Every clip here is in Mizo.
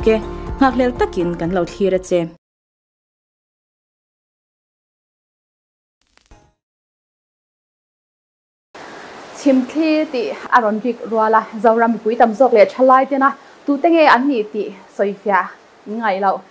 lutuk e, nghakhlel takin kan lo thlir a che. Chhimthli tih a rawn rik rual a, Zoram mipui tam zawk leh thalai tena tute nge an nih tih sawifiah ngaih loh.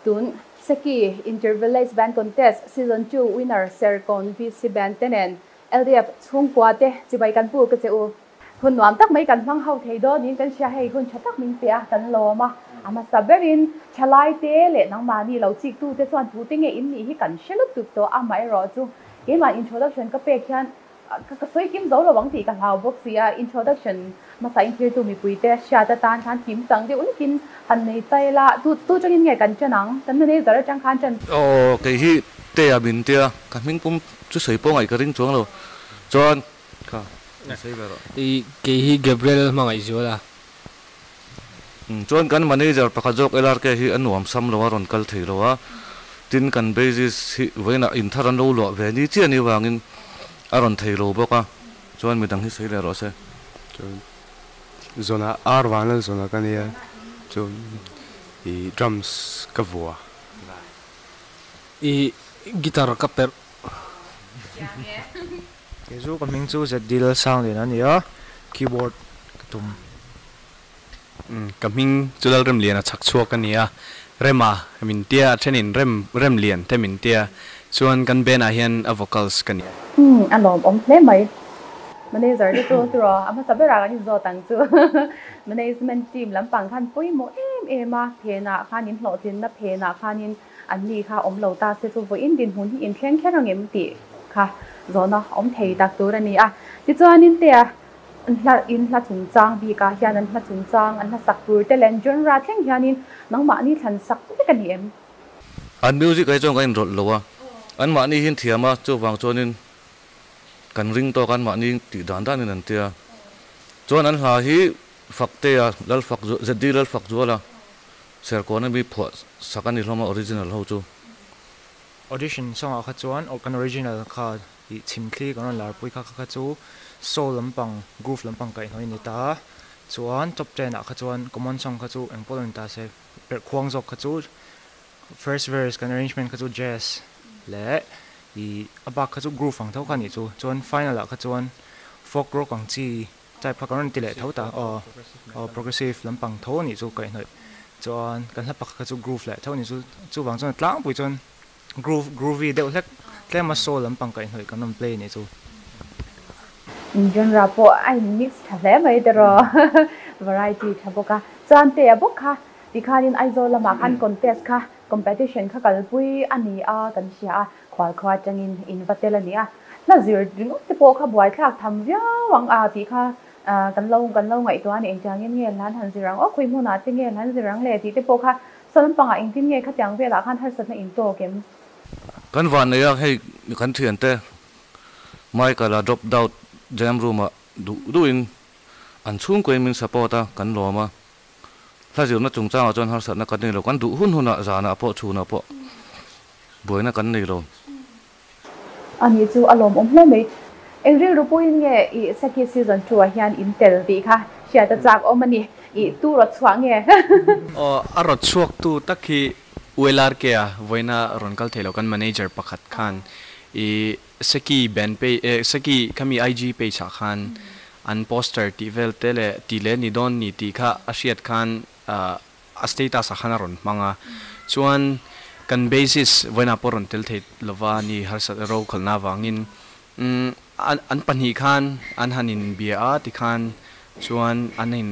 Tun Seki Inter-Village Band Contest Season 2 winner Serkawn VC Band te nen LDF chhungkua te chibai kan pu ka che u. Hun nuam tak mai kan hmang ho thei dawnin kan hria hei hun tha tak min pe a, kan lawm a. A hmasa berin thalai te leh nangmahni lo chik tu te chuan tute nge in nih hi kan hre lutuk tawh amaherawh chu keimah introduction ka pek hian ka sawi kim zo lo ang tih ka hlau bawk si a, introduction hmasa in thirtu mipui te hriat atan khan kim chang deuh lekin han nei ta ila tu tu changin nge kan ṭan ang? Kan manager atang khan ṭan. Aw kei hi Tea min tia ka hming pum chu sawi pawh ngaih ka ring chuang lo chuan kha in sawi ve rawh. I kei hi Gabriel hmangaih zual a. Chuan kan manager pakhat zawk LRK hi a nuam sam lo a rawn kal thei lo a, tin kan basis hi vawiinah in thar an lo luah ve ni chiah ni vangin a rawn thei lo bawk a, chuan midang hi sawi leh rawh se. Chuan zawnah ar van lal zawnah ka nia chuan i drums ka vua. I guitar ka perh. Kei chu ka hming chu Zedil Sanglian a ni a, keyboard ka tum. Ka hming chu Lalremliana chhak chhuak a ni a, Rema min tia, a thenin Rem Remlian te min tia, chuan kan band ah hian a vocals ka ni. Umm a lawmawm hle mai. Manager te chu tiraw a hmasa berah kan inzawt ang chu. Management team lampang khan pawimawh em em a, phenah khan in hlawhtlinna phenah khanin An ni kha awm lo ta se chu vawiin dinhmun hi inthleng kher ang em tih kha zawhna awm thei tak tur a ni a. Tichuanin tea an hla in hla chungchang bikah hian an hla chungchang an hla sak tur te leh an genre thleng hianin nangmahni thlan sak vek a ni em? An music ah hi chuan kan inrawlh lo a, anmahni hi an thiam a, chuvang chuanin kan ring tawk a, anmahni tih dan danin an tia. Chuan an hla hi Faktea Lalfak ZD Lalfakzuala Serkawn a mi phuah sak a ni hlawm a original ho chu. Audition song ah kha chuan kan original kha ih chhimthli kan rawn lar pui kha kha chu soul lampang groove lampang kaihhnawih a ni ta a, chuan top ten ah kha chuan common song kha chu engpawh lo ni ta se perh khuang zawk kha chu first verse kan arrangement kha chu jazz leh ih a bak kha chu groove ang tho kha a nih chu, chuan final ah kha chuan folk rock ang chi Type kha kan rawn ti leh tho ta aw aw progressive lampang tho anih chu kaihhnawih chuan kan hla pakhat kha chu groove leh tho anih chu chuvang chuan a tlangpui chuan groove groovy deuh hlek tlema soul lampang kaihhnawih kan rawn play anih chu. Genre pawh a in mix tha hle mai tiraw variety tha bawk a chuan Tea bawk kha tikhanin Aizawl lamah khan contest kha competition kha kalpui a ni a kan hria a Khualkhua atangin in va tel a ni a, hla zir ringawt te pawh kha buaithlak tham viau ang a tih kha kan lo kan lo ngaihtuah a ni. Engtiangin nge hlan han zir ang aw, khawi hmunah te nge hlan zir ang le tih te pawh kha saw lampangah engtin nge khatiang velah khan harsatna in tawk em? Kan van nei a, hei kan thiante Michael a drop dout jam room ah duh duhin an chhungkuain min support a, kan lawm a. Hla zirna chungchangah chuan harsatna kan nei lo, kan duh hun hunah zanah pawh chhunah pawh buaina kan nei lo. Ani chu a lawmawm hle mai. Eng rilru puiin nge i Saki season 2 ah hian in tel tih kha hriat a chak awm a ni. I tu rawt chhuah nge? Aw, a rawt chhuak tu tak hi ULRK a vawiina rawn kal thei lo kan manager pakhat khan i Seki band page eh Seki khami IG page ah khan an poster tih vel te leh tih leh ni dawn ni tih kha a hriat khan a status ah khan a rawn hmang a chuan kan basis vawiinah pawh rawn tel thei lova ni harsat ro khalhna avangin umm an pahnih khan an han in bia a tikhan chuan an in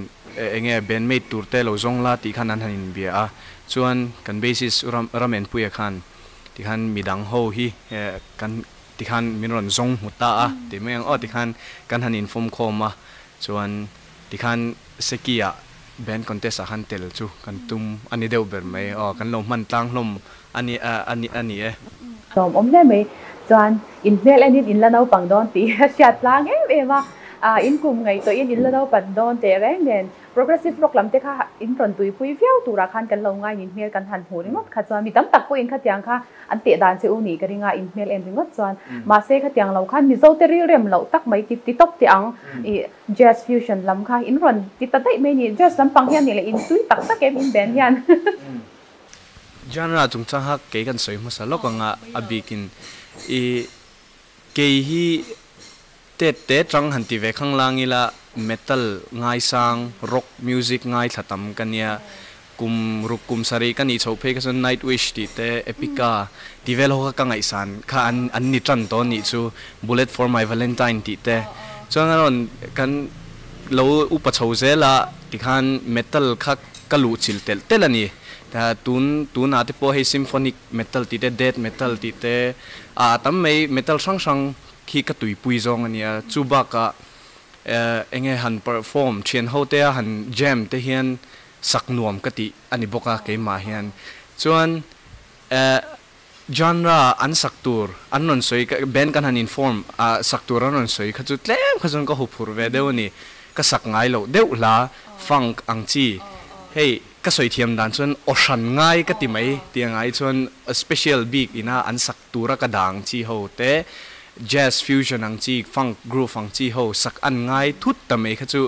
eng nge bandmate tur te lo zawng la tih khan an han in bia a chuan kan basis Ramenpuia khan Tikhan midang ho hi kan tikhan min rawn zawng hmu ta a tih mai ang aw tikhan kan han infawm khawm a chuan tikhan Seki ah band contest ah khan tel chu kan tum a ni deuh ber mai aw kan lo hman tlang hlawm a ni a ni a ni e. Lawm awm hle mai chuan in hmel enin in la naupang dawn tih a hriat tlang em em a, in kum ngaihtuahin in la naupan dawn teh reng nen. Progressive rock lam te kha in rawn tuipui viau turah khan kan lo ngai nin hmel kan han hmuh ringawt kha chuan mi tam tak pawhin khatiang kha an teh dan che u nih ka ring a, in hmel en ringawt chuan. Mahse khatiang lo khan Mizo te rilrem loh tak mai ti ti tawp teh ang i jazz fusion lam kha in rawn ti ta daih mai ni. Jazz lampang hian nih leh in tui tak tak em in band hian. Genre chungchang kha kei kan sawi hmasa lawk anga a bikin i kei hi Tet te tang han ti ve khang lang ila metal ngaisang, rock music ngaithla tam ka nia. Kum ruk kum sarih ka nih chhoh phei kha chuan Nightwish tih te, Epica tih vel ho kha ka ngaihsan kha an an ni tan tawh nih chu, Bullet for my Valentine tih te. Chuan a rawn kan lo upa chho zel a tikhan metal kha ka luh chilh telh telh a ni. Tun tunah te pawh hei symphonic metal tih te, death metal tih te a tam mai metal hrang hrang khi ka tuipui zawng a nia, chu bakah enge han perform thian ho te a han jam te hian sak nuam ka tih a ni bawk a keimah hian. Chuan genre an sak tur an rawn sawi band kan han inform a sak tur an rawn sawi kha chu tlem kha chuan ka huphurh ve deuh a ni, ka sak ngai loh deuh hla funk ang chi hei ka sawi thiam dan chuan aw hran ngai ka ti mai tih a ngai chuan special bik ina an sak tura ka dah ang chi ho te, jazz fusion ang chi, funk groove ang chi ho sak an ngai thut ta mai kha chu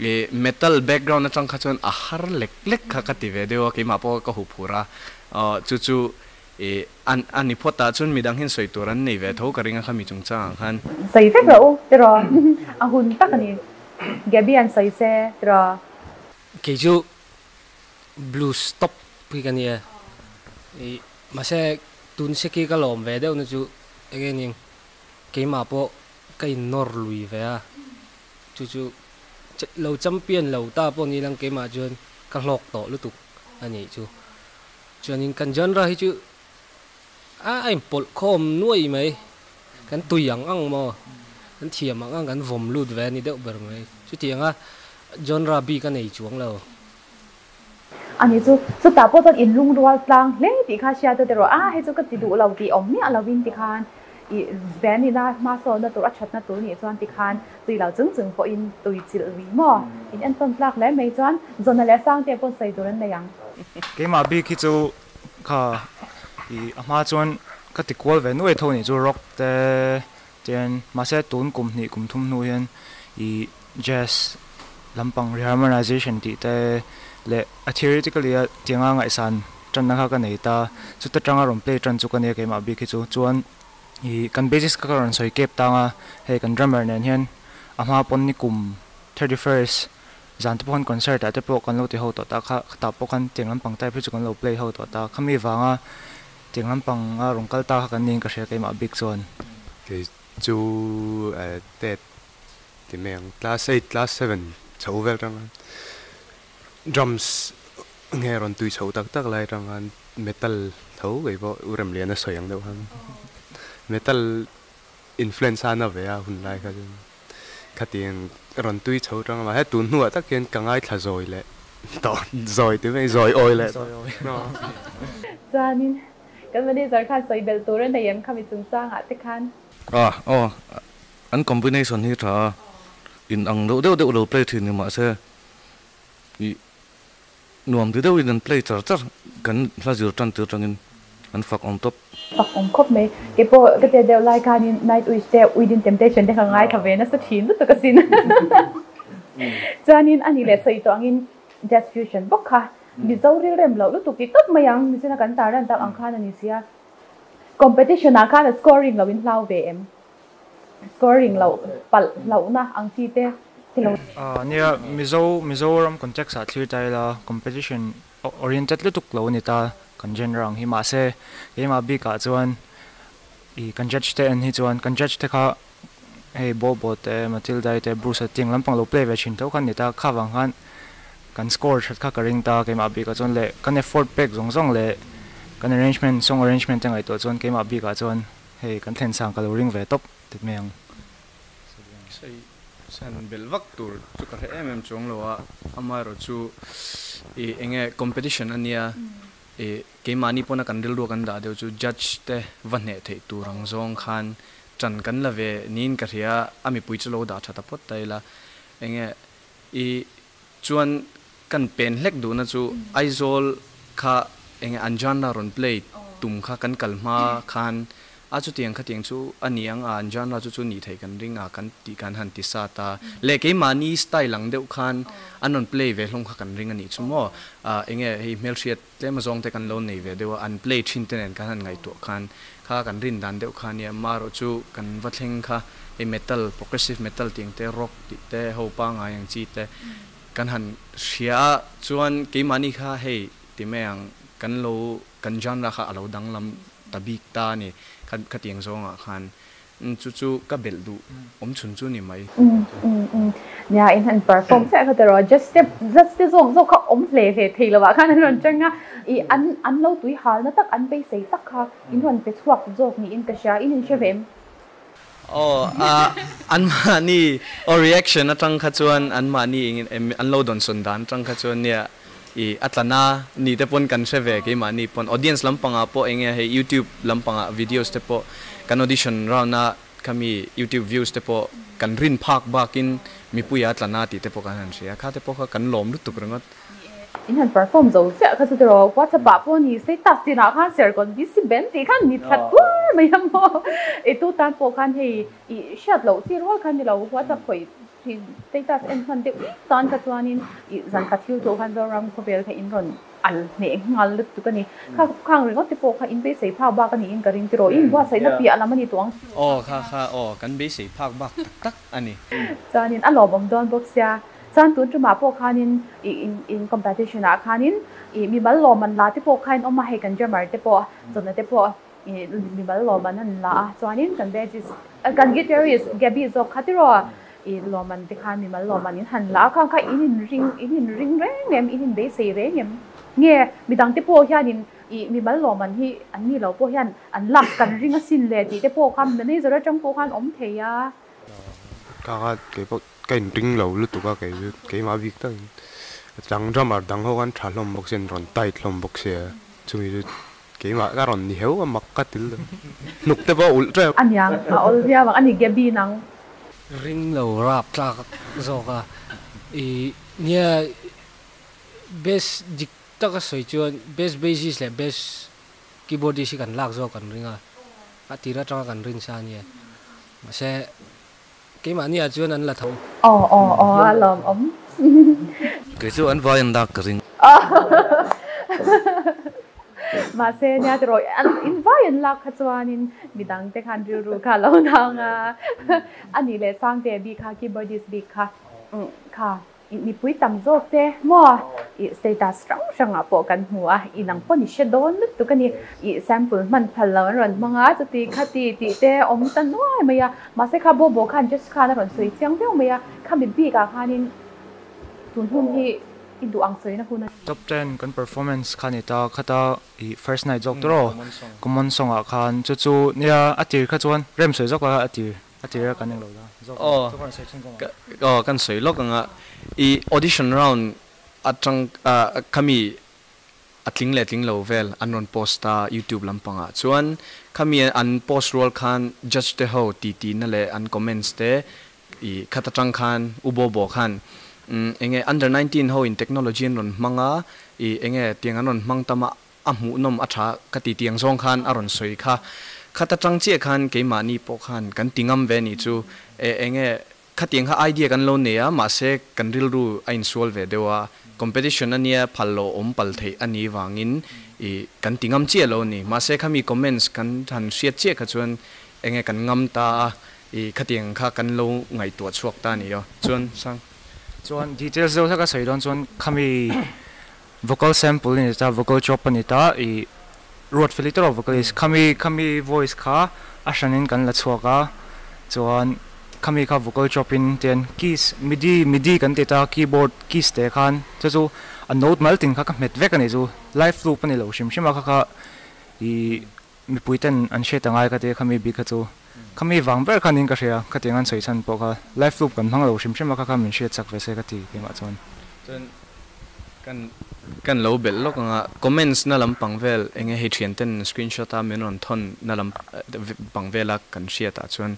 ih metal background atang kha chuan a har lek lek kha ka ti ve deuh a, keimah pawh ka huh phur a, aw chu chu ih an a ni phawt ah chuan midang hian sawi tur an nei ve tho ka ring a khami chungchang ah khan. Sawi vek rawh u tiraw a hun tak a ni Gaby an sawi se tiraw. Kei chu blues top hi ka nia ih mahse tun se khi ka lawm ve deuh na chu enge ning keimah pawh ka in nawr lui ve a chu chu lo champion lo ta pawh ni lang keimah chuan ka hlawk tawh lutuk a nih chu chuanin kan genre hi chu a a inpawlh khawm nuai mai kan tui ang ang maw kan thiam ang ang kan vawm lut ve a ni deuh ber mai chutianga genre bik a nei chuang lo. Ani chu chutah pawh chuan in lungrual tlang hle tih kha hriat a tiraw, a hei chu ka ti duh lo tih awm miah lovin tikhan i band ina hmasawnna tur a thatna tur nih chuan tikhan tui lo chung chung pawhin tui chilh rih maw? In entawn tlak hle mai chuan Zawna leh Sangte pawh sawi tur an nei ang. Keimah bik hi chu kha i a hma chuan ka ti kual ve nuai tho nih chu rock te Chuan mahse tun kum hnih kum thum hnu hian ih jazz lampang reharmonization tih te leh a theoretically a tianga ngaihsan tanna kha ka nei ta, chuta tanga rawn play tan chu ka nia keimah bik hi chu. Chuan ih kan bassist kha ka rawn sawi kep tang a, hei kan drummer nen hian a hma pawn ni kum 31st zan te pawh khan concert ah te pawh kan lo ti ho tawh ta kha, tah pawh khan tiang lampang type hi chu kan lo play ho tawh ta, khami vanga Tiang lampang a rawn kal ta kha kan niin ka hria keimah bik chuan. Kei chu tet ti mai ang class eight class seven chho vel atang khan drums nge rawn tui chho tak tak lai atang khan metal tho kei pawh u Remliana sawi ang deuh khan metal influence a na ve a hun lai kha chuan khatiang rawn tui chho atang a mahse tun hnuah tak hian ka ngaithla zawi leh tawh zawi ti mai zawi awi leh tawh. Chuanin kan manager khan sawi belh tur a nei em khami chungchangah te khan? A aw an combination hi tha a in ang deuh deuh deuh lo play thin ni mahse ih Nuam ti deuhin an play char char, kan hla zir tan tir tangin an fak awm tawp. Fak awm khawp mai. Kei pawh ka tia deuh lai khanin Night Wish te, Within Temptation te kha ngaithla ve nasa thin lutuk asin. Chuanin a ni leh sawi tawh angin Jazz Fusion bawk kha Mizo rilrem loh lutuk ti tawp mai ang, Michina kan tar lan tak ang khan a ni sia. Competition ah khan a scoring lo in hlau ve em? Scoring loh palh hlauhna ang chi te hi lo. Nia, Mizo, Mizoram context ah thlir ta ila competition oriented lutuk lo a ni ta kan genre ang hi. Mahse, keimah bikah chuan ih kan judge te en hi chuan kan judge te kha hei Bobo te, Matilda-i te, Bruce-a te tiang lampang lo play ve thin tho kha an ni ta. Kha vang khan kan score that kha ka ring ta keimah bikah chuan leh kan effort pek zawng zawng leh kan arrangement, song arrangement te ngaihtuah chuan keimah bikah chuan Hei kan thlen sang ka lo ring ve tawp tit mai ang. Sei sen belh vak tur chu ka hre em em chuang lo a, amaherawh chu ih enge competition a nia ih keimahni pawna kan rilru a kan dah deuh chu judge te va hneh theih tur ang zawng khan ṭan kan la ve niin ka hria a, mipui chu lo dah ṭha ta phawt ta ila enge ih. Chuan kan pen hlek duhna chu Aizawl kha enge an genre rawn play tum kha kan kal hma khan a chutiang khatiang chu a ni ang a, an genre chu chu nih theih kan ring a kan tih kan han ti sat a. Leh keimahni style ang deuh khan an rawn play ve hlawm kha kan ring a nih chu maw. Enge hei hmelhriat tlem azawng te kan lo nei ve deuh a, an play thin te nen kan han ngaihtuah khan kha kan rin dan deuh kha nia, marawh chu kan va thleng kha hei metal, progressive metal tih ang te, rock tih te, ho pangngai ang chi te kan han hria a, chuan keimahni kha hei ti mai ang kan lo kan genre kha a lo danglam ta bik ta a ni, khatiang zawngah khan Chu chu ka belh duh awm chhun chu ni mai. Nia, in han perform chiah kha tiraw, just step just te zawk zawk kha awm hle hle thei lo ah khan an rawn chang a, i an an lo tui halna tak an beisei tak kha in rawn pe chhuak zawk niin ka hria, in inhre ve em? Aw, anmahni aw reaction atang kha chuan anmahni an lo dawnsawn dan atang kha chuan nia i a tlana ni te pawn kan hre ve keimahni pawn audience lampangah pawh eng nge hei youtube lampangah videos te pawh kan audition round a khami youtube views te pawh kan rin phak bakin mipuia a tlana tih te pawh kan han hria kha te pawh kha kan lawm lutuk ringawt. In han perform zo chiah kha chu tiraw WhatsApp ah pawh ni status tinah khan Serkawn BC band tih khan ni thla tuar mai a maw i tu tan pawh khan hei i hriat loh chi rual khan ni lo WhatsApp khawih Status en hman deuh mek tan kha chuanin ih zan khat thil tawh khan Zoram khawvel kha in rawn al hneh nghal lutuk a ni. Kha khang ringawt te pawh kha in beisei phak bak a niin ka ring tiraw. In buatsaihna piah lam a ni tawh ang. Aw kha kha aw kan beisei phak bak tak tak a ni. Chuanin a lawmawm dawn bawk sia. Chuan tun tumah pawh khanin ih in in competition ah khanin ih mimal lawm an la te pawh kha in awm a, hei kan drummer te pawh chawhna te pawh Ih mimal lawm an han la a, chuanin kan bassist kan guitarist Gaby zawk kha tiraw ih lawm an te khan mimal lawm an in han la a, khang kha in in ring in in ring reng em, in in beisei reng em? Nge midang te pawh hianin ih mimal lawm an hi an ni lo pawh hian an lak kan ring asin le tih te pawh kha manager atang pawh khan awm thei a. Ka kha keipawh ka in ring lo lutuk a kei chu keimah bik takin dang drummer dang ho khan tha hlawm bawk sia an rawn tight hlawm bawk sia chumi chu Keimah ka rawn ni heu a mak ka til hnuk te pawh a ulh tep. A niang a awl viau ang a ni Gaby nang. Ring lo rap tlak zawk a i nia best dik taka sawi chuan best bassist leh best keyboardist hi kan lak zawk kan ring a a tir atanga kan rin sa ania mahse keimahni ah chuan an la tho. Aw aw aw a lawmawm. Kei chu an vai an lak ka ring. Mahse nia tiraw an in vai an lak kha chuanin midang te khan rilru kha a lo nang a, a nih leh Sangte bik kha keyboardist bik kha kha I mipui tam zawk te maw i status hrang hrangah pawh kan hmu a, i nang pawh ni hre dawn lutuk a ni. I sample hman phal lo an rawn hmang a, chuti khati tih te awm ta nuai mai a, mahse kha Bobo khan just khan a rawn sawi chiang viau mai a, khami bikah khanin tun hun hi i duh ang sawina hun a ni. Top ten kan performance kha ni ta khata i first night zawk tawh aw, common song ah khan chu chu nia a tir kha chuan rem sawi zawk la a tir. A tir a kan englo la zawk ang chu kan sawi chhun kawng ang. Aw kan sawi lawk ang a, i audition round atang khami a tling leh tling lo vel an rawn post a youtube lampangah chuan khami an post rual khan judge te ho titi na leh an comments te i khat atang khan u Bobo khan enge under 19 ho in technology an rawn hmang a i enge tiang an rawn hmang tam a A hmuhnawm a tha ka ti tiang zawng khan a rawn sawi kha. Khat atang chiah khan keimahni pawh khan kan ti ngam ve nih chu. E enge khatiang kha idea kan lo nei a, mahse kan rilru a insual ve deuh a, competition a nia phal lo awm pal theih a nih vangin i kan ti ngam chiah lo a ni. Mahse khami comments kan han hriat chiah kha chuan enge kan ngam ta a, i khatiang kha kan lo ngaihtuah chhuak ta a ni aw. Chuan Sang. Chuan details deuh hlek a sawi dawn chuan khami Vocal sample a ni ta, vocal chop a ni ta, ih Ruatfeli tawrh vocalist khami khami voice kha a hranin kan la chhuak a, chuan khami kha vocal chop in tian keys midi midi kan ti ta keyboard keys te khan chu chu a note mal tin kha ka hmet vek a ni chu live loop a ni lo hrim hrim a kha kha ih mipui ten an hriat angai ka ti a khami bik kha chu khami vang ber khan in ka hria khatiang an sawi chhan pawh kha live loop kan hmang lo hrim hrim a kha kha min hriat chak ve se ka ti keimah chuan. Chuan kan kan lo belh lawk ang a, comments na lampang vel enge hei thian ten screenshot a min rawn thawn na lam pang vela kan hriat ah chuan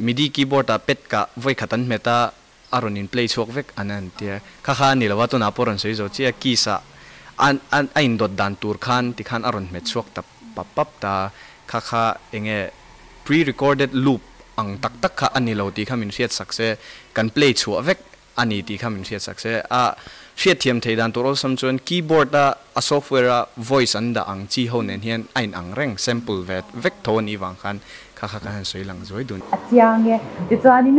midi keyboard ah pet kah vawi khat an hmet a, a rawn in play chhuak vek an an tia kha kha a ni lo a tunah pawh rawn sawi zo chiah keys ah an an a indawt dan tur khan tikhan a rawn hmet chhuak ta pap pap ta kha kha enge pre recorded loop ang tak tak kha a ni lo tih kha min hriat sak se kan play chhuah vek a ni tih kha min hriat sak se a hriatthiam theih dan tur awlsam chuan keyboard a a software a voice an dah ang chi ho nen hian a in ang reng sample ve vek tho a nih vang khan kha kha kan han sawi lang zuai dun. A chiang e. Tichuanin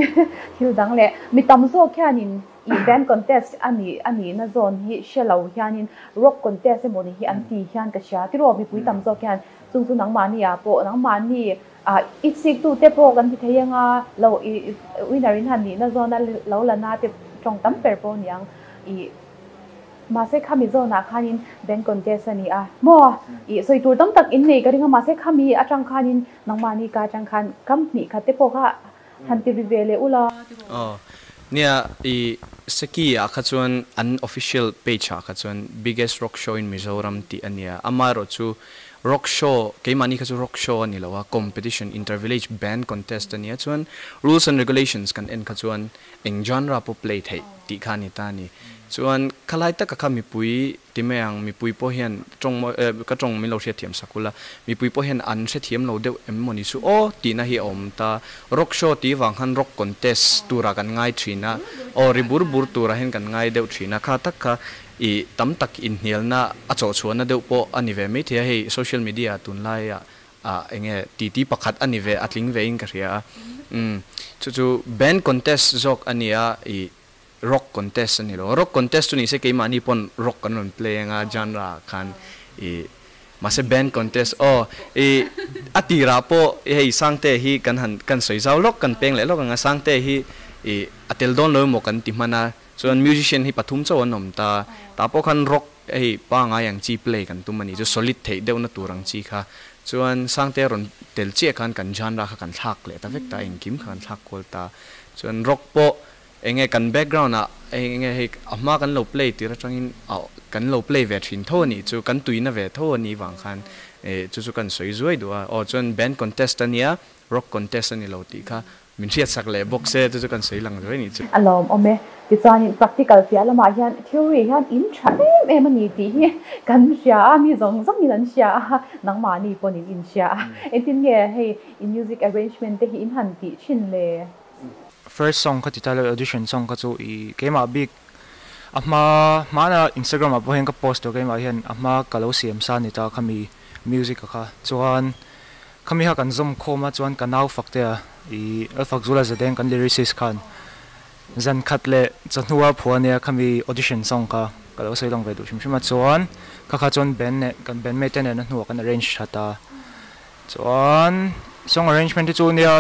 thil dang leh mi tam zawk hianin ih band contest a nih a nihna zawn hi hre lo hianin rock contest emaw ni hi an ti hian ka hria tiraw mipui tam zawk hian chung chu nangmahni ah pawh nangmahni ah i chik tu te pawh kan ti thei anga lo ih winner in han nihna zawna lo la na te tawng tam ber pawh niang ih Mahse khami zawnah khanin band contest a ni a maw? Ih sawi tur tam tak in nei ka ring a, mahse khami atang khanin nangmahni ka atang khan kam hnih khat te pawh kha han ti ri ve leh ula. Aw nia i Seki ah kha chuan an official page ah kha chuan biggest rock show in Mizoram tih a nia, amaherawh chu rock show keimahni kha chu rock show a ni lo a, competition inter village band contest a nia chuan rules and regulations kan en kha chuan eng genre pawh play theih tih kha a ni ta a ni. Chuan khalai taka kha mipui ti mai ang, mipui pawh hian tawng mawi eh ka tawng min lo hriatthiam sak ula, mipui pawh hian an hrethiam lo deuh em maw ni chu aw tihna hi a awm ta. Rock show tih vang khan rock contest turah kan ngai thin a, aw ri bur bur turah hian kan ngai deuh thin a, kha tak kha ih tam tak inhnialna a chawhchhuahna deuh pawh a ni ve maithei a, hei social media tunlaiah Ah enge titi pakhat a ni ve a tling ve in ka hria a umm chu chu band contest zawk a nia ih rock contest a ni lo rock contest chu ni se keimahni pawn rock kan rawn play anga genre ah khan ih mahse band contest aw ih a tirah pawh hei Sangte hi kan han kan sawi zau lawk kan peng leh lawk ang a Sangte hi ih a tel dawn lo emaw kan ti hman a chuan musician hi pathum chauh an awm ta tah pawh khan rock Hei pangai ang chi play kan tum a nih chu solid theih deuhna tur ang chi kha chuan Sangte rawn tel chiah khan kan genre kha kan thlak leh ta vek ta engkim kha kan thlak kual ta chuan rock pawh eng nge kan background ah eng nge hei a hma kan lo play tir atangin kan lo play ve thin tho a nih chu kan tuina ve tho a nih vang khan chu chu kan sawi zuai duh a aw chuan band contest a nia rock contest a ni lo tih kha Min hriat sak leh bawk se chu chu kan sawi lang zuai nih chu. A lawmawm e. Tichuanin practical piah lamah hian theory hian in tha em em a ni tih hi kan hria a, mi zawng zawngin an hria a, nangmahni pawhin in hria a. Engtin nge hei in music arrangement te hi in han tih thin le? First song kha ti ta lo audition song kha chu i keimah bik a hma hmana Instagram ah pawh hian ka post tawh keimah hian a hma ka lo siam sa ni ta khami music a kha chuan Khami kha kan zawm khawm a chuan ka nau fak te a i Lalfakzula Zadeng kan lyricist khan zan khat leh chawhnua phua nia khami audition song kha ka lo sawi lang ve duh hrim hrim a chuan kha kha chuan band nen kan band mate te nen a hnuah kan arrange that a chuan song arrangement hi chu nia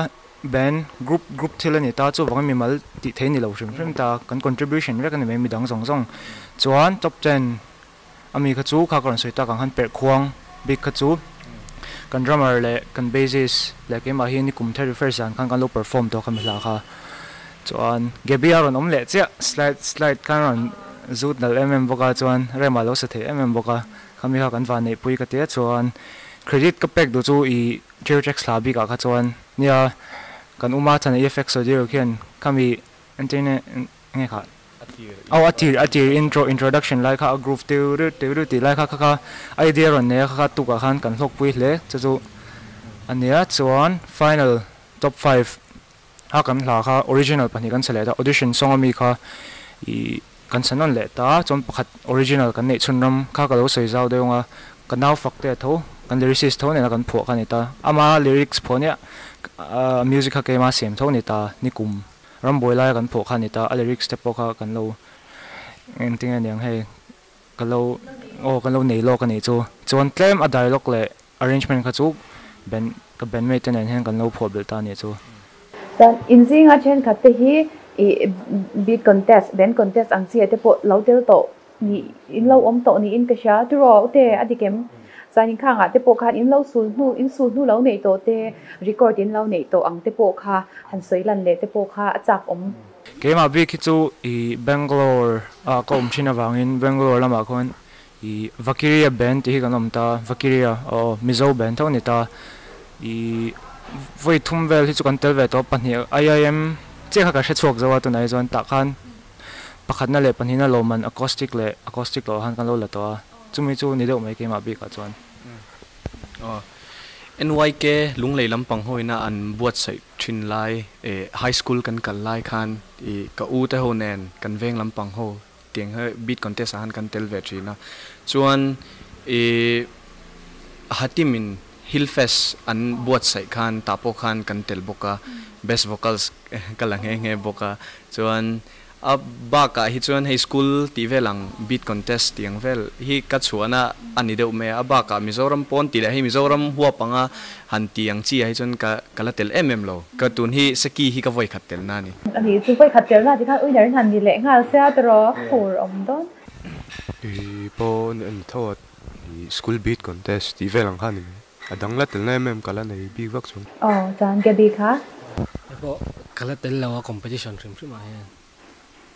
band group group thil a ni ta chuvangin mimal tih theih a ni lo hrim hrim ta kan contribution vek a ni mai midang zawng zawng chuan top ten Ami kha chu kha ka rawn sawi tak ang khan perh khuang bik kha chu kan drummer leh kan bassist leh keimah hi nikum 31st zan khan kan lo perform tawh khami hla kha. Chuan Gaby a rawn awm leh chiah slide slide khan a rawn zut nalh em em bawk a chuan rem ah lo sa thei em em bawk a khami kha kan van neihpui ka tia chuan credit ka pek duh chu ih Trio Tracks hla bik ah kha chuan nia kan uma chhan a EFX audio khian khami entertainment Nge kha? Aw a tir a tir intro introduction lai kha a groove tiu ru tiu ru tih lai kha kha kha idea rawn nei a kha kha tukah khan kan hlawkpui hle chu chu a nia chuan final top five a kan hla kha original pahnih kan chhe leh ta audition song ami kha ih kan chhe nawn leh ta chuan pakhat original kan neih chhun ram kha ka lo sawi zau deuh ang a ka nau fak te a tho kan lyricist tho nena kan phuah kha a ni ta ama lyrics phuah nia music kha keima siam tho a ni ta nikum. Rambuai laia kan phuah kha a ni ta, a lyrics te pawh kha kan lo engtin nge niang hei ka lo aw kan lo nei lawk a nih chu. Chuan tlem a dialogue leh arrangement kha chu band ka bandmate te nen hian kan lo phuah belh ta a nih chu. Chuan inzinga thenkhat te hi ih beat contest, band contest ang chi ah te pawh lo tel tawh Nih, in lo awm tawh niin ka hria. Tiraw ute, a dik em? Chuan in khangah te pawh khan in lo sul hnu, in sul hnu lo neih tawh te, record in lo neih tawh ang te pawh kha han sawi lan leh te pawh kha a chak awm. Keimah bik hi chu i Bangalore ah ka awm thin avangin Bangalore lamah khawn i Vakiria band tih hi kan awm ta, Vakiria aw Mizo band tho a ni ta. I vawi thum vel hi chu kan tel ve tawh pahnih IIM. Chiah kha ka hre chhuak zo a tunah hi chuan tah khan pakhatna leh pahnihna lawmman acoustic leh acoustic loh khan kan lo la tawh a, chumi chu ni deuh mai keimah bikah chuan. Aw NYK Lunglei lampang hawina an buatsaih thin lai eh high school kan kal lai khan ih ka u te ho nen kan veng lampang ho tiang hi beat contest ah khan kan tel ve thin a, chuan ih Hatimin Hill Fest an buatsaih khan tah pawh khan kan tel bawk a, best vocals ka la nghe nghe bawk a, chuan a bakah hi chuan hei school tih vel ang beat contest tih ang vel hi ka chhuahna a ni deuh mai a, a bakah Mizoram pawn tih leh hei Mizoram huap anga han tih ang chi ah hi chuan ka ka la tel em em lo, ka tun hi Seki hi ka vawi khat telna a ni. A nih chu vawi khat telna tih khan winner in han ni leh nghal sia tawrh fur awm dawn. I pawh a ni tho a. I school beat contest tih vel ang kha a ni mai. A dang la telna em em ka la nei bik vak chuang. Aw chuan Gaby kha. Hei pawh ka la tel lo a competition hrim hrim ah hian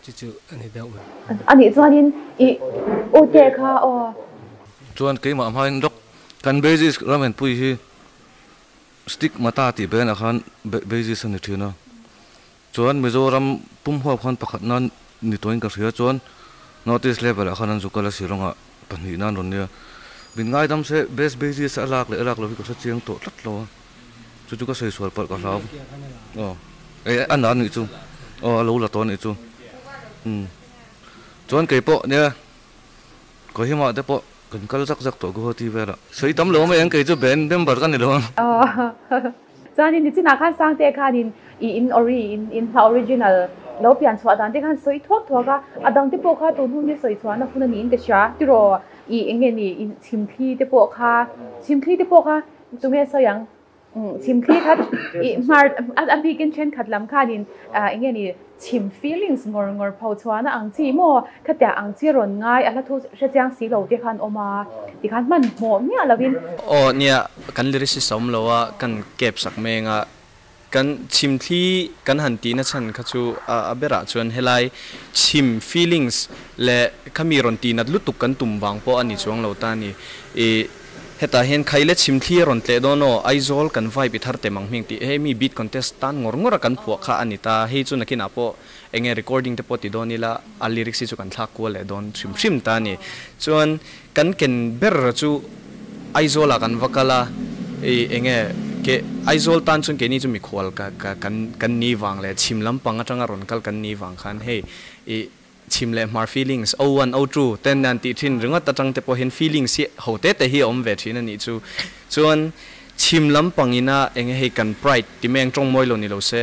chu chu a ni deuh mai. A nih chuanin i u te kha aw. Chuan keimah hmain lawk kan basis Ramenpui hi Stigmata tih band ah khan basis a ni thin a. Chuan Mizoram pum huap khan pakhat nan ni tawhin ka hria chuan North East level ah khan an zu kal a Shillong ah pahnih nan rawn nia. Min ngaidam se best basis a lak leh a lak lo hi ka hre chiang tawh tlat lo a, chu chu ka sawi sual palh ka hlau. Aw e a na nih chu aw a lo la tawh a nih chu umm chuan kei pawh nia Kohima te pawh kan kal zak zak tawh Guwahati velah. Sawi tam lo mai ang kei chu band member ka ni lo ang. Chuanin nichinah khan Sangte khanin i in ori in in hla original lo pian chhuah dan te khan sawi thuak thuak a, a dang te pawh kha tun hun hi sawi chhuahna hun a niin ka hria tiraw i eng nge ni i chhimthli te pawh kha chhimthli te pawh kha tunge sawi ang chhimthli kha i hmar a bikin thenkhat lam khanin eng nge ni Chhim feelings ngawr ngawr pho chhuahna ang chi maw? Khatiang ang chi rawn ngai a hla thu hre chiang si lo te khan awm a, tikhan hmanhmawh miah lovin. Aw nia, kan lyricist a awm lo a, kan kep sak meng a, kan chhim thli kan han tihna chhan kha chu a berah chuan helai chhim feelings leh khami rawn tihnat lutuk kan tum vang pawh a ni chuang lo ta a ni. Ih. Hetah hian Khaile chhimthli a rawn tleh dawn aw, Aizawl kan vibe i thar tem ang hming tih hei mi beat contest tan ngawr ngawr a kan phuah kha a ni ta, hei chu nakinah pawh eng nge recording te pawh ti dawn ila a lyrics hi chu kan thlak kual leh dawn hrim hrim ta a ni. Chuan kan ken ber chu Aizawlah kan va kal a, ih eng nge ke Aizawl tan chuan keini chu mikhual ka ka kan kan ni vang leh chhim lampang atanga rawn kal kan ni vang khan hei ih Chhim leh hmar feelings, O one, O two, ten an tih thin ringawt atang te pawh hian feelings hi ho te te hi a awm ve thin a nih chu. Chuan chhim lampang ina eng hei kan pride ti mai ang tawng mawi lo ni lo se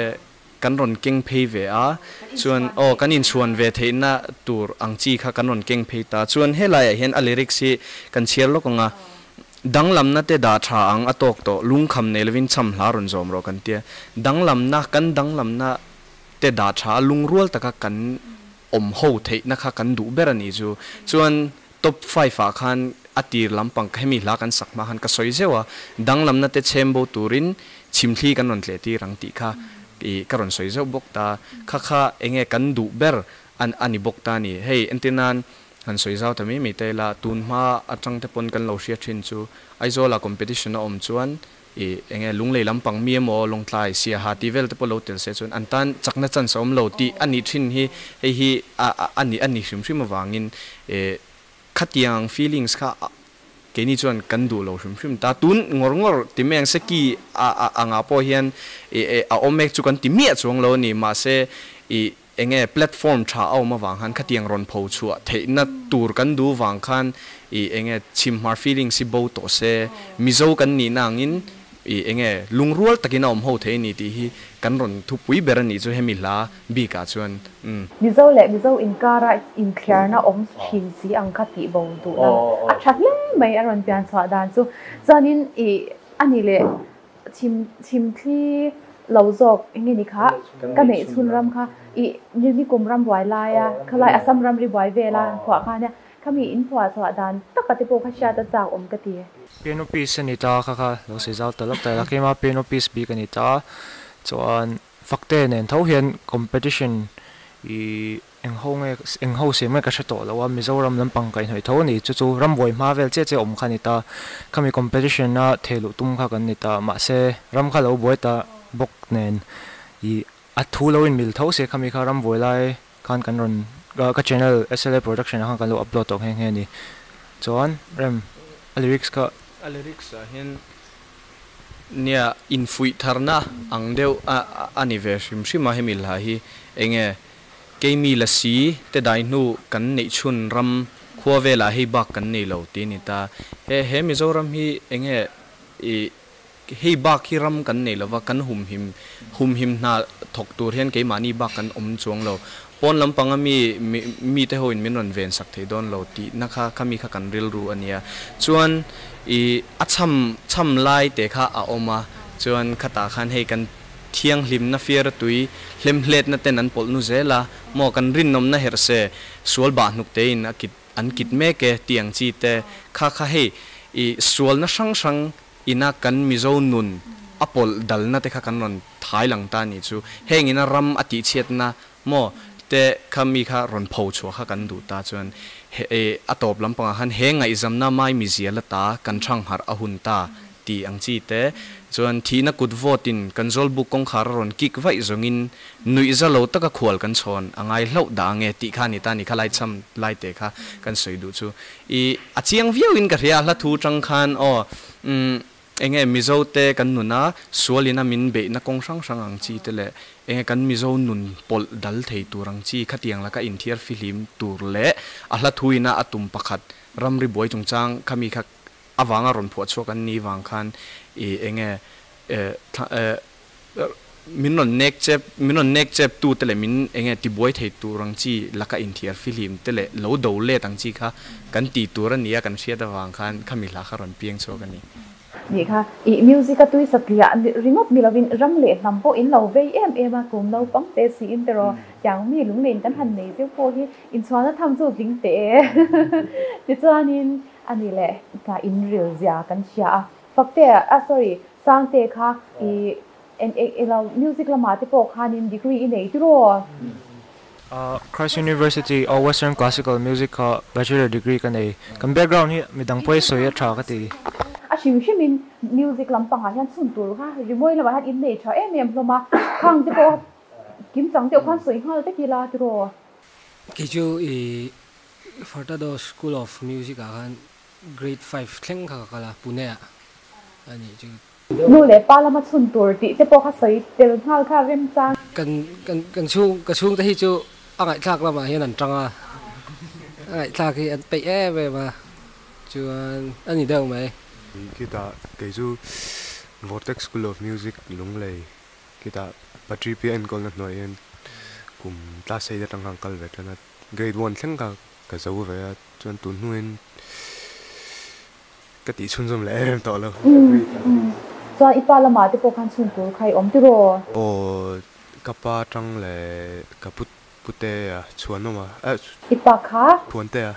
kan rawn keng phei ve a, chuan aw kan inchhuan ve theihna tur ang chi kha kan rawn keng phei ta. Chuan helaiah hian a lyrics hi kan chhiar lawk ang a, Danglamna te dah tha ang a tawk tawh, lungkham nei lovin cham hla rawn zawm rawh kan tia. Danglamna, kan danglamna te dah tha a lungrual taka kan awm ho theihna kha kan duh ber a nih chu. Chuan top five ah khan a tir lampang hemi hla kan sak hma khan ka sawi zeuh a, danglamna te chhem bo turin chhimthli kan rawn tleh tir ang tih kha ih ka rawn sawi zeuh bawk ta. Kha kha enge kan duh ber a ni bawk ta a ni. Hei entir nan han sawi zau ta mai mai ta ila, tun hma atang te pawn kan lo hria thin chu Aizawl ah competition a awm chuan I enge lunglei lampang mi emaw lawngtlai siaha tih vel te pawh lo tel se chuan an tan chakna chance a awm lo tih a nih thin hi hei hi a nih a ni hrim hrim avangin khatiang ang feelings kha keini chuan kan duh lo hrim hrim ta. Tun ngawr ngawr ti mai ang se ki a angah pawh hian a awm ek chu kan ti miah chuang lo a ni mahse i Enge platform tha a awm avang khan khatiang rawn pho chhuah theihna tur kan duh vang khan i enge chhimhmar feelings hi bo tawh se, Mizo kan nihna angin i enge lungrual takin a awm ho thei a ni tih hi kan rawn thupui ber a nih chu hemi hla bikah chuan umm. Mizo leh Mizo inkara inthliarna awm thin si ang kha tih bo duhna a tha hle mai a rawn pian chhuah dan chu. Chuanin i a ni leh Chhim chhimthli lo zawk eng nge ni kha ka neih chhun ram kha i ni kum ram buai lai a khalai Assam ram ri buai vel a phuah kha nia khami in phuah chhuah dan taka te pawh kha hriat a chak awm ka ti. Piano piece a ni ta kha kha lo sawi zau ta lawk ta ila keima piano piece bik a ni ta chuan fakte nen tho hian competition i Eng ho nge, eng ho siam nge ka hre tawh lo a, Mizoram lampang ka inhnawih tho a ni. Chu chu rambuai hma vel chiah chiah awm kha a ni ta. Khami competition a theh luh tum kha kan ni ta. Mahse, ram kha lo buai ta bawk nen i A thu lo in mil tho se khami kha ram buai lai khan kan rawn ka channel SLA production ah khan kan lo upload tawh nghe nghe a ni. Chuan rem a lyrics kha. A lyrics ah hian nia infuih tharna ang deuh a ni ve hrim hrim a hemi hla hi enge keimi lasi te dai hnu kan neih chhun ram khua velah hei bak kan nei lo tih a ni ta. He he Mizoram hi enge ih Hei bak hi ram kan nei lova, kan humhim humhim hna thawk tur hian keimahni bak kan awm chuang lo. Pawn lampanga mi mite hoin min rawn ven sak thei dawn lo tihna kha khami kha kan rilru a nia. Chuan i a chham chham lai te kha a awm a, chuan khatah khan hei kan thianghlimna fiara tui hlemhletna ten an pawlh nu zel a, maw kan rinawmna herh se sual bah hnuk tein a kit an kit mek e tih ang chi te kha kha hei i sualna hrang hrang ina kan Mizo nun a pawlh dalna te kha kan rawn thai lang ta nih chu. Heng ina ram a tihchhiatna maw te kha mi kha rawn pho chhuah kha kan duh ta chuan he a tawp lampangah khan he ngaihzamna mai mizia la ta kan thang harh a hun ta tih ang chi te chuan thihna kut vawtin kan zawlbuk kawngkhar a rawn kik vaih zawngin nuih za lo taka khual kan chhawn a ngai hlauh dah ange tih kha a ni ta ni kha lai chham lai te kha kan sawi duh chu. I a chiang viau in ka hria a hla thu tang khan aw umm enge Mizo te kan nun a sual in a min beih na kawng hrang hrang ang chi te leh enge kan Mizo nun pawlh dal thei tur ang chi khatiang laka inthiar fihlim tur leh a hla thu in a a tum pakhat ramri buai chungchang khami kha avanga rawn phuah chhuak an ni vang khan i enge eh Min rawn nek chep, min rawn nek chep tu te leh min enge tibuai thei tur ang chi laka inthiar fihlim te leh lo do let ang chi kha kan tih tur a nia kan hriat avang khan khami hla kha rawn piang chhuak a ni. Nih kha, ih music a tui satliah ringawt ni lovin ram leh hnam pawh in lo vei em em a, kum naupang te siin te rawh tiang mi lunglein kan han nei zeuh pawh hi inchhuahna tham chu tling teh e. Tichuanin a ni leh inril zia kan hria a, Fakte ah sorry Sangte kha i eng eng ilo music lamah te pawh khanin degree i nei tiraw? Christ University a Western Classical Music kha Bachelor degree ka nei. Kan background hi midang pawh i sawi a tha ka ti. A hrim hrimin music lampangah hian chhun tur kha rimawi lamah hian in nei tha em em hlawm a, khang te pawh kimchang deuh khan sawi nghal vek ila tiraw? Kei chu i Furtado School of Music ah khan Grade 5 thleng kha ka kal a, Pune ah a nih chu. Nu leh pa lama chhun tur tih te pawh kha sawi tel nghal kha remchang. Kan kan kan chhung ka chhungte hi chu a ngaihthlak lamah hian an tang a, a ngaihthlak hi an peih em em a, chuan a ni deuh mai. Khitah kei chu Vortex School of Music Lunglei khitah Patri Pia enkawlna hnuaiah hian kum class eight atang khan kal ve tan a, grade one thleng kha ka zo ve a. Chuan tun hnuin ka tih chhunzawm leh em em tawh lo. Chuan i pa lamah te pawh khan chhun tur kha i awm tiraw? Aw, ka pa tang leh ka pu pute a chhuanawm a. I pa kha? Chhuante a,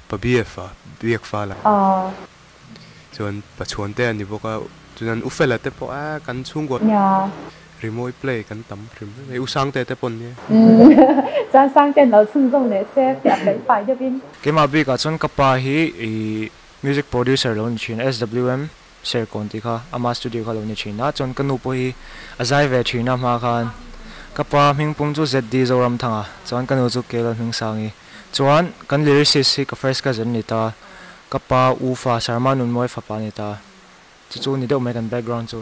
pa BF a, Biak Fala. Aw. Chuan pa Chhuante a ni bawk a, chuan U Fela te pawh a kan chhungkaw rimawi play kan tam hrim hrim mai, U Sangte te pawh nia. Chuan Sangte an lo chhunzawm leh se fiah fel fai deuhin. Keimah bikah chuan ka pa hi i music producer lo ni thin SWM Serkawn tih kha ama studio kha lo ni thin a, chuan ka nu pawh hi a zai ve thin a hma khan ka pa hming pum chu ZD Zoramthanga chuan ka nu chu Kelal Hmingsangi chuan kan lyricist hi ka first cousin ni ta. Ka pa U fa Sarma Nunmawi fapa a ni ta. Chu chu ni deuh mai kan background chu.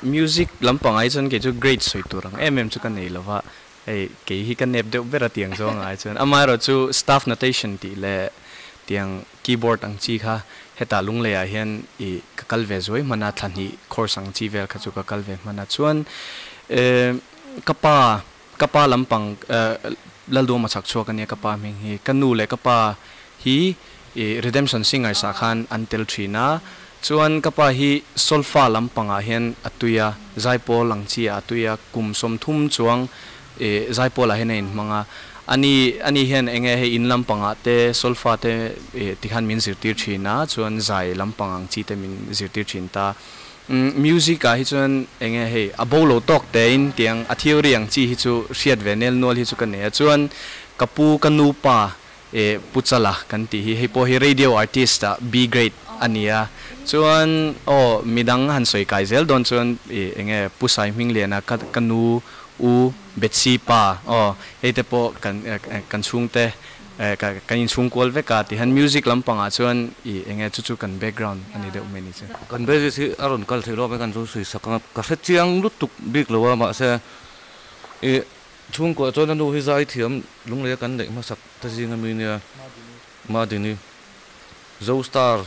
Music lampang ai chuan kei chu grade sawi tur ang em em chu ka nei lo va, hei kei hi ka nep deuh ber a tiang zawng ai chuan. Amaherawh chu staff notation tih leh tiang keyboard ang chi kha hetah Lungleiah hian ih ka kal ve zuai hman a, thla hnih course ang chi vel kha chu ka kal ve hman a. Chuan ka pa Ka pa lampang Lalduama chhak chhuak a nia ka pa hming hi. Ka nu leh ka pa hi Redemption Singers ah khan an tel thin a. Chuan ka pa hi solfa lampangah hian a tui a, zaipawl ang chi ah a tui a, kum 30 chuang zaipawl ah hian a inhmang a. Ani ani hian enge hei in lampangah te solfa te tikhan min zirtir thin a, chuan zai lampang ang chi te min zirtir thin ta. Music ah hi chuan enge hei a bo lo tawk tein tiang a theory ang chi hi chu hriat ve nel nual hi chu ka nei a, chuan ka pu ka nu pa eh Pu Chala kan tih hi hei pawh hi radio artist ah B grade a ni a, Chuan aw midang han sawi kai zel dawn chuan i enge Pu Saihmingliana ka ka nu U Betsy pa aw hei te pawh kan kan chhungte ka kan inchhung kual vek a tihian music lampangah chuan i enge chu chu kan background a ni deuh mai ni chu. Kan basis hi a rawn kal theih lo a kan chu sawi sak ang ka hre chiang lutuk bik lo a mahse i chhungkuah chuan a nu hi zai thiam lunglei a kan neih hmasak ta zing ami nia Madini Zo Star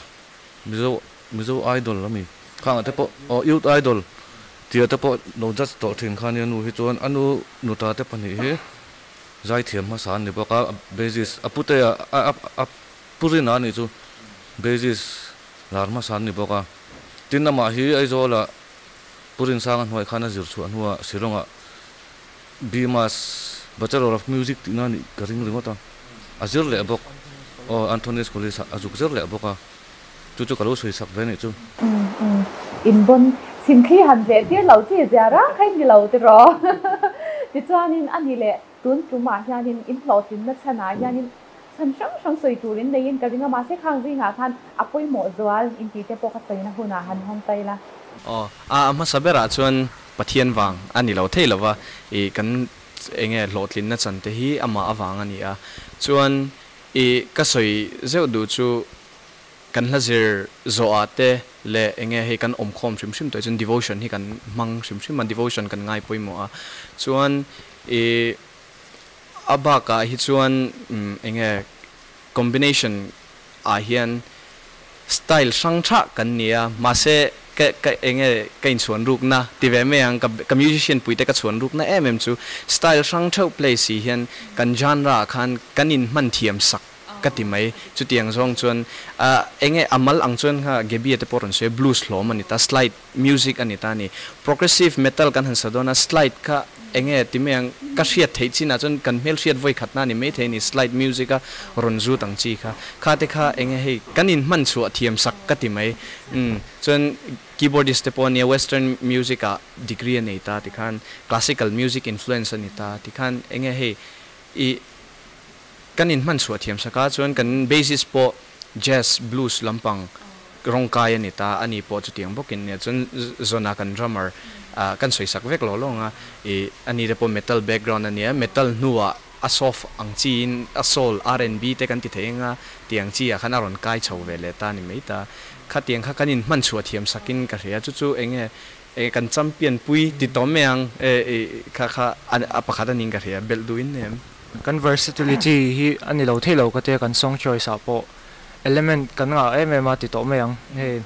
Mizo Mizo Idol ami khangah te pawh aw Youth Idol tia te pawh lo judge tawh thin kha nia nu hi chuan a nu nuta te pahnih hi zaithiam hmasa an ni bawk a basis a pute a a a pu rin a nih chu basis lar hmasa an ni bawk a tin amah hi Aizawl ah Pu Rinsanga hnuai khan a zir chhuah hnuah Shillong ah BMAS Bachelor of Music tihna a nih ka ring ringawt a, a zir leh bawk. Aw, Anthony's College ah a zuk zir leh bawk a, chu chu ka lo sawi sak ve nih chu. Umm umm, in bawn chhimthli han veh tir lo chi zia rang kha in ni lo tiraw? Tichuanin a ni leh tun tumah hianin in hlawhtlinna chhanah hianin chhan hrang hrang sawi turin neiin ka ring a, mahse khang zingah khan a pawimawh zual intih te pawh ka sawina hunah han hawng ta ila. Aw, a hmasa berah chuan Pathian vang a ni lo thei lova, i kan enge hlawhtlinna chan te hi amah avang a ni a. Chuan i ka sawi zeuh duh chu kan hla zir zawh ah te leh enge hei kan awmkhawm hrim hrim tawh hi chuan devotion hi kan hmang hrim hrim a, devotion kan ngai pawimawh a. Chuan i a bakah hi chuan enge combination ah hian style hrang thah kan ni a, mahse ka ka enge ka inchhuan rukna ti ve mai ang, ka ka musician pui te ka chhuan rukna em em chu style hrang theuh play si hian kan genre ah khan kan in hman thiam sak ka ti mai, chutiang zawng chuan ah enge a mal ang chuan kha Gaby-a te pawh rawn sawi a blues hlawm a ni ta, slide music a ni ta a ni, progressive metal kan han sa dawn a slide kha enge ti mai ang ka hriat theih chinah chuan kan hmel hriat vawi khatna a ni mai thei a ni slide music a rawn zut ang chi kha kha te kha enge hei kan in hman chhuah thiam sak ka ti mai umm chuan keyboardist te pawh a nia western music ah degree a nei ta ti khan classical music influence a ni ta ti khan enge hei i kan in hman chhuah thiam sak a chuan kan bassist pawh jazz blues lampang rawng kai a ni ta, ani pawh chutiang bawkin nia chuan Zona kan drummer ah kan sawi sak vek lo lawng a, ih ani te pawh metal background a nia, metal hnuah a soft ang chiin a soul R&B te kan ti thei eng a, tiang chi ah khan a rawn kai chho ve leh ta a ni mai ta, khatiang kha kan in hman chhuah thiam sakin ka hria, chu chu eng nge eng kan champion pui ti tawm mai ang e ih kha kha a pakhat a niin ka hria, belh duhin em. Kan versatility hi a ni lo thei lo ka tia kan song choice ah pawh Element kan ngah em em a ti tawh mai ang. Hei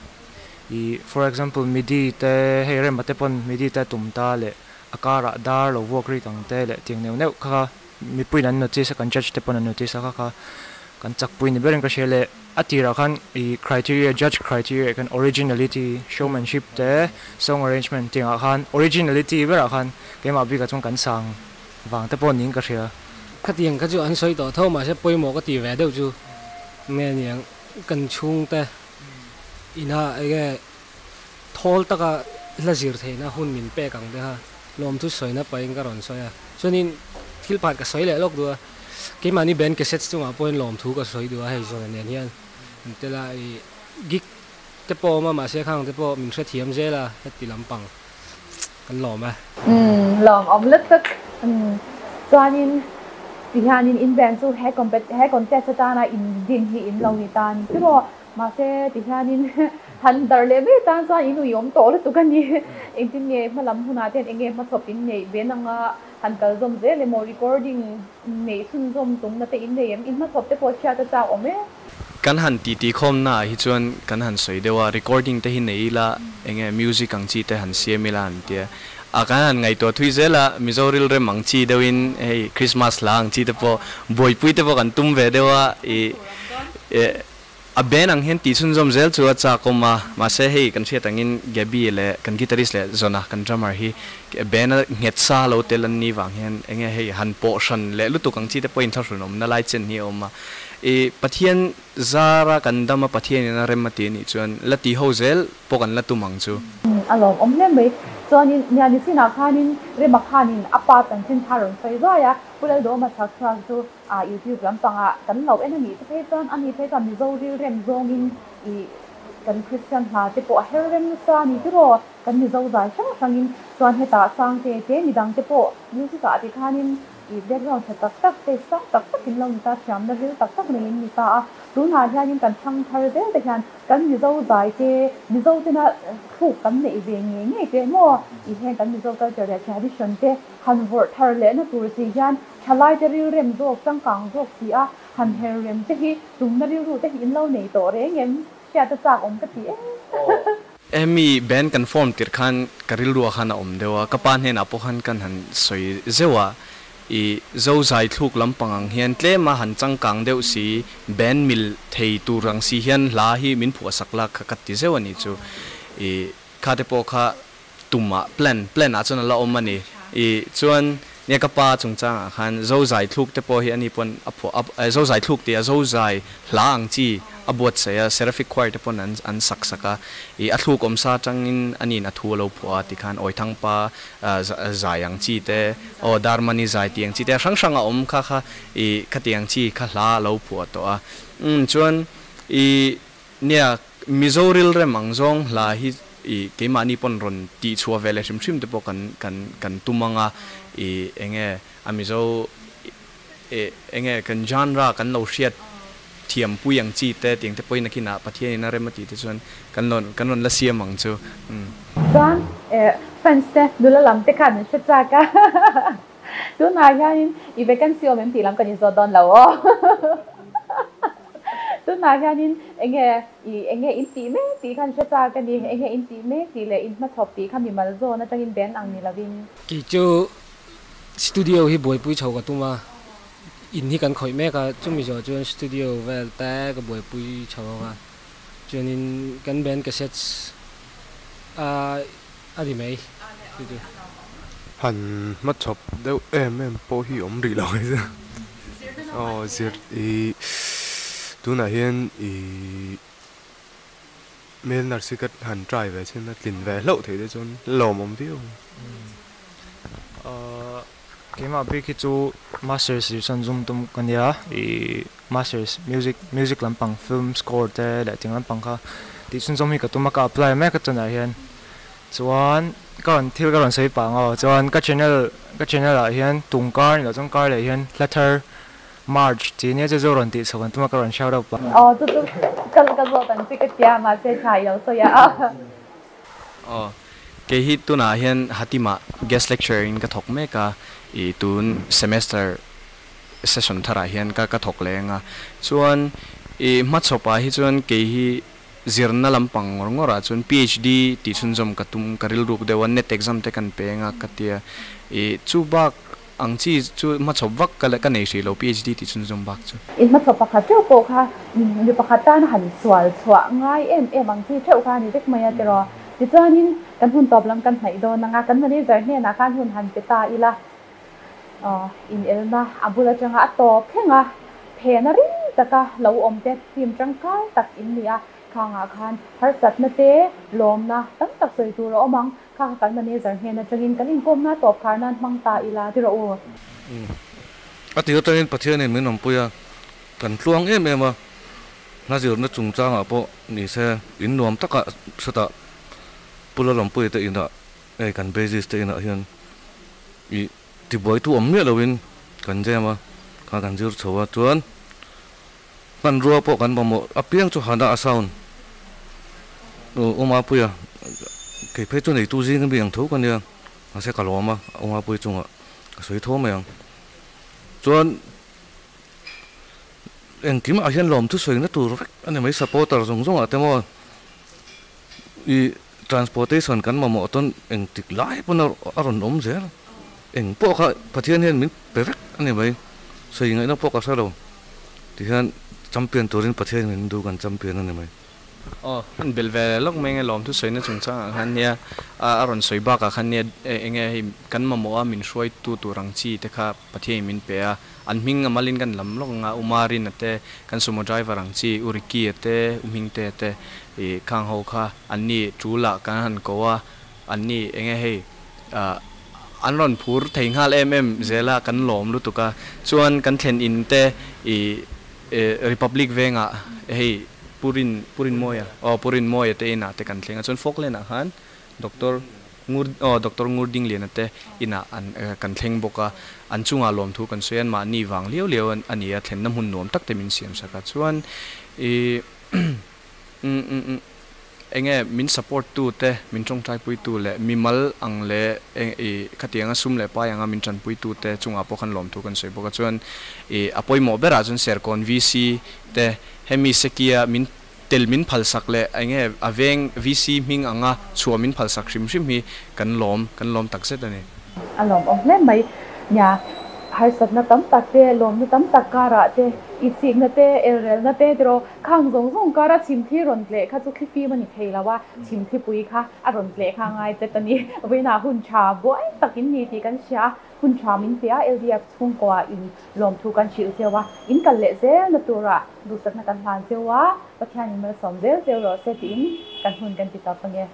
i for example midi te hei rema te pawn midi te a tum ta leh a karah dar lo vuak rik ang te leh tiang neuh neuh kha kha mipuiin an notice a kan judge te pawn an notice a kha kha kan chakpui ni berin ka hria leh a tirah khan i criteria judge criteria khan originality showmanship te song arrangement tiangah khan originality berah khan keimah bikah chuan kan sang vang te pawh niin ka hria. Khatiang kha chu an sawi tawh tho mahse pawimawh ka ti ve deuh chu nge niang kan chhungte ina enge thawl taka hla zir theihna hun min pek ang te kha lawmthu sawina pahin ka rawn sawi a chuanin thil pakhat ka sawi leh lawk duh a keimahni band cassettes chungah pawhin lawmthu ka sawi duh a hei zawn nen hian an tel a ih gig te pawh a awm a mahse khang te pawh min hrethiam zel a heti lampang. Kan lawm e. Umm lawmawm lutuk. Umm chuanin ti hianin in band chu he compet he contest atana in din hi in lo ni ta ni tiraw mahse ti hianin han dar leh mai tan chuan in uiawm tawh lutuk a ni. Engtin nge hmalam hunah te hian eng nge hmachhawp in neih ve nanga han kal zawm zel emaw recording neih chhunzawm tumna te in nei em? In hmachhawp te pawh hriat a chak awm e. Kan han titi khawmna ah hi chuan kan han sawi deuh a, recording te hi nei ila eng nge music ang chi te han siam ila an tia. A kan han ngaihtuah thui zel a, Mizo rilrem ang chi deuhin hei Christmas hla ang chi te pawh buaipui te pawh kan tum ve deuh a, ih a band ang hian tih chhunzawm zel chu a chak awm a, mahse hei kan hriat angin Gaby leh kan guitarist leh Zona kan drummer hi band a nghet sa lo tel an nih vang hian eng nge hei han pawh hran leh lutuk ang chi te pawh inthlahrunawmna lai chen hi a awm a. I Pathian zara kan dam a Pathian in a rem a ti anih chuan la ti ho zel pawh kan la tum ang chu. A lawmawm hle mai. Chuanin Niani chinah khanin Rema khanin a pa chanchin kha rawn sawi zuai a, Pu Laldawma chhak chhuak chu YouTube lampangah kan lo en a nih te phei chuan ani phei chuan Mizo rilrem zawngin i Kan Kristian hla te pawh a her rem nasa a ni tiraw? Kan Mizo zai hrang hrangin chuan hetah Sangte te midang te pawh music ah ti khanin i background tha tak tak te sang tak tak in lo ni ta, thiamna ril tak tak nei in ni ta a. Tunah hianin kan thlang thar zel te hian kan Mizo zai te, Mizo tena thluk kan neih ve ngei ngei te maw? I heng kan Mizo culture leh tradition te han vawrh thar lehna tur chi hian thalai te rilrem zawk, changkang zawk si a han her rem te hi tumna rilru te hi in lo nei tawh reng em? Hriat a chak awm ka ti em. Amy band kan form tirh khan ka rilruah khan a awm deuh a, ka pa hnenah pawh khan kan han sawi zeuh a, i zo zai thluk lampang ang hian tlem a han changkang deuh si, band mil thei tur ang si hian hla hi min phuahsak la kha ka ti zeuh a nih chu. I kha te pawh kha tumah plan plan ah chuan a la awm a ni. I chuan nia ka pa chungchangah khan Zozai thluk te pawh hi ani pawn a phuah a Zozai thluk tih a Zozai hla ang chi a buatsaih a Seraphic Choir te pawn an an sak sak a. I a thluk awm sa atangin aniin a thu a lo phuah a tikhan Awithangpa zai ang chi te aw Darmani zai tih ang chi te a hrang hrang a awm kha kha i khatiang chi kha hla a lo phuah tawh a. Umm chuan i Nia, Mizo rilrem ang zawng hla hi i keimahni pawn rawn tih chhuah ve leh hrim hrim te pawh kan kan kan tum ang a, i enge a Mizo i enge kan genre kan lo hriat thiam pui ang chi te tiang te pawhin a kinah Pathianin a rem a tih te chuan kan rawn kan rawn la siam ang chu. Umm. Chuan fans te nula lam te khan an hre chak a, tunah hianin i vacancy awm em tih lam kan inzawt dawn lo aw. Tunah hianin enge i enge in tih mek tih khan hre chak a ni, enge in tih mek tih leh in hmachhawp tih kha mimal zawn atangin ben ang ni lovin. Kei chu studio hi buaipui chho ka tum a, in hi kan khawih mek a, chumi zawh chuan studio vel te ka buaipui chho ang a, chuanin kan band cassettes a a ni mai chu chu. Han hmachhawp deuh em em pawh hi awm rih lo mai chu. Aw zir i tunah hian i male nurse hi ka han try ve chin a tlin ve hlauh theih te chuan lawmawm viau. Keimah bik hi chu masters zir chuan zum tum ka nia i masters music music lampang film score te leh ting lampang kha tih chhunzawm hi ka tum a ka apply mek a tunah hian chuan ka rawn thil ka rawn sawi pah ang aw chuan ka channel ka channel ah hian tung kar ni loh chuan kar leh hian hla thar March tih nia chu chu rawn tih chhuak an tum a ka rawn shout out pah. Aw chu chu ka ka zawt ang chi ka tia mahse tha i lo sawi a. Aw, kei hi tunah hian Hatimah guest lecturer in ka thawk mek a, i tun semester session tharah hian ka ka thawk leh ang a. Chuan i hmachhawpah hi chuan kei hi zirna lampang ngawr ngawrah chuan PhD tih chhunzawm ka tum ka rilruk deuh a, net exam te kan pe ang a ka tia. I chu bak Ang chi chu hmachhawp vak ka ka nei hrih lo PhD tih chhunzawm bak chu. In hmachhawp pakhat theuh pawh kha mi pakhat tana han sual chhuah ngai em em ang chi theuh kha a ni vek mai a tiraw. Tichuanin kan hun tawp lam kan hnaih dawn ang a, kan manager hnenah khan hun han pe ta ila aw inelna a bul atanga a tawp thleng a, phena ring taka lo awm te team tangkai tak in ni a, khangah khan harsatna te lawmna tam tak sawi tur a awm ang. Kha kha kan manager hnen atangin kan inkawmna tawp khar nan hmang ta ila ti rawh u. Umm. A tir atangin Pathianin min awmpui a, kan tluang em em a, hla zirna chungchangah pawh ni se in nuam takah sawtah Pu Lalawmpuia te inah hei kan basis te inah hian ih tibuaitu awm miah loin kan jam a, kha kan zir chho a, chuan Hmanrua pawh kan mamawh apiang chu hana a sound Umapuia kei phei chu neitu zing ami ang tho ka nia mahse ka lawm a Umapuia chungah ka sawi tho mai ang chuan engkim ah hian lawm thu sawina tur vek a ni mai supporter zawng zawng ah te maw i transportation kan mamawh tawn engtik lai pawn a rawn awm zel eng pawh kha Pathian hian min pe vek a ni mai sawi ngaihna pawh ka hre lo. Tihian champion turin Pathian min duh kan champion a ni mai. Aw, han belh ve lawk mai nge lawm thusawiina chungchangah khan nia a rawn sawi bakah khan nia enge hei kan mamawh a min hruaitu tur ang chi te kha Pathianin min pe a, an hming a malin kan lam lawk ang a, U Marina te, kan sumo driver ang chi U Ricky-a te, U Hmingtea te ih khang ho kha an ni tul ah kan han ko a, an ni enge hei ah An rawn phur thei nghal em em zel a, kan lawm lutuk a. Chuan kan thlen in te i Republic vengah hei Purin Purin Mawia aw Purin Mawia te inah te kan thleng a chuan Falkland ah khan Doctor Ngur aw Doctor Ngurdingliana te inah an kan thleng bawk a an chungah lawmthu kan sawi a an mahni vang liau liau a ni a thlenna hmun nuam tak te min siam sak a chuan ih umm umm umm Enge min support tu te, min tawngtai pui tu leh mimal ang leh i khatianga sum leh pai anga min tanpui tu te chungah pawh khan lawmthu kan sawi bawk a. Chuan i a pawimawh berah chuan Serkawn VC te hemi Sekia min tel min phalsak leh enge a veng VC hming anga chhuah min phalsak hrim hrim hi kan lawm kan lawm takzet a ni. A lawmawm hle mai. Nia, harsatna tam tak te, lawmna tam tak karah te, itsikna te, elrelna te tiraw, khang zawng zawng kara chhimthli rawn tleh kha chu thlifim a ni thei lo a, chhimthlipui kha a rawn tleh kha a ngai tlat a ni. Vawiinah hun tha buai tak in ni tih kan hria a, hun tha min pe a, LDF chhungkua in lawmthu kan hrilh cheu a, in kal leh zelna turah duhsakna kan hlan cheu a, Pathianin malsawm zel cheu rawh se tiin kan hun kan ti tawp ange.